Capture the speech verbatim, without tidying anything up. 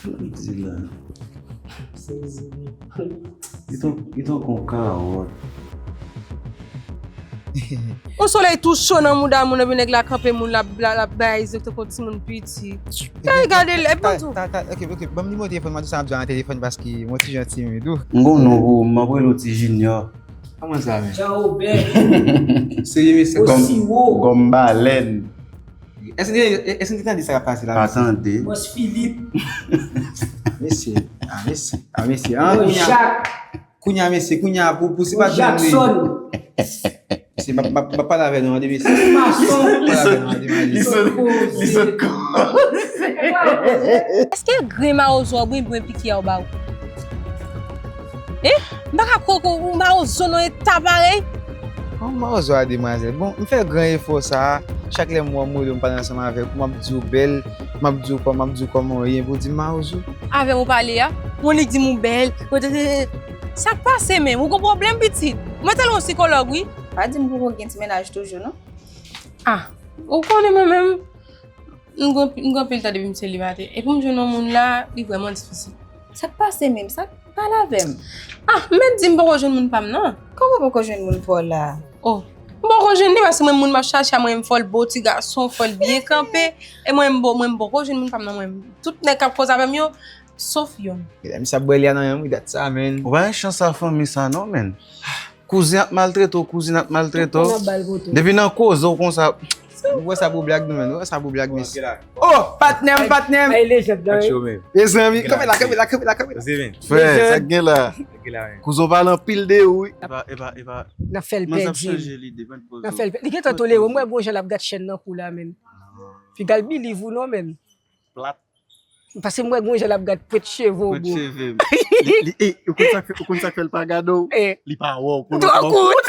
Di la. Li t on, li t on kon kawòt. Yon solèy tou cho nan mouda moun, epi nèg la kanpe moun, l ap, l ap, l ap bay egzanp tankou yon timoun piti. Gade, gade l, epi mwen tou. Ta, ta, ok, ok, ban m nimewo telefòn, mwen tou sa m ap di nan telefòn paske mwen ti jan timid tou. M gon non pou ou, m ap rele w ti Junior. Kòman sa, men? Jean Robert. Serye, mesye? Gòm, gòm balèn. Èske, èske n te tande sa k ap pase la, mesye? Pa tande. Boss Philippe. Mesye, ah, mesye, ah, mesye, ah, Bon, kounye a, Jacques. Kounye a, mesye, kounye a, pou, pou, se Bon, pa jwenn li. Jackson. Mesye, m ap, m ap, m ap pale avè nou, tande, mesye. Mason. M ap pale avè nou, tande, maji. Li sot, li sot kòmanse. Èske grenn mawozo a byen, byen pike a ou ba ou? Eh? M pa ka kwè ke ou mawozo nan eta parèy. Kòman mawozo a, demwazèl? Bon, m fè gran efò sa a. Chak lè m wè w, m rele w, m pale ansanm avèk ou, m ap di w bèl, m ap di w kò-, m ap di w kòman w ye, epi w di m mawozo. Avè w ou pale a, ou annik di m ou bèl. Sa k pase menm? Ou gon pwoblèm, pitit? Mwen tande yon sikològ, wi. Pa di m poko gen ti mennaj toujou, non? Ah, ou konnen mwen menm, m gon, m gon anpil tan depi m selibatè. Epi m jwenn yon moun la, li vrèman difisil. Sa k pase menm? Sa k pale avè m? Ah, m mèt di m poko jwenn moun pa m nan. Kòman poko jwenn moun pa w la? Oh, m poko jwenn li paske mwen moun m ap chache a, mwen m fò l bo ti gason, fò l byen kanpe. E mwen m bo, mwen m poko jwenn moun pa m nan, mwen. Tout nèg k ap koze avè m yo, sof yonn. Mesye ap bwè li a nan yon wi dat sa, menn. Ou pa gen chans a fanmi sa non, menn. Kouzen ap maltrete w, kouzin ap maltrete w. Depi nan koze w konsa. Ou wè sa pou blag nou, menn. Ou wè sa pou blag, mesye. Oh, patnè m, patnè m. Ay, lejand nan, wi. Mezanmi, kanpe la, kanpe la, kanpe la, kanpe la. Frè, sa k gen la? Kouzen w pale anpil de ou, wi. Epa, epa, epa. N ap fè l pèdi. N ap fè l pèdi. Li gentan tolere w. M wè gon jan l ap gad chèn nan kou la, menn. Piga l biliv ou non, menn. Plat. Paske m wè gon jan l ap gad pwent cheve w, bro. Pwent cheve m. Li, li, eh, ou konn sa k fè, ou konn sa k fè l pa gade w? Eh. Li pa wè w, konnen w twò kout.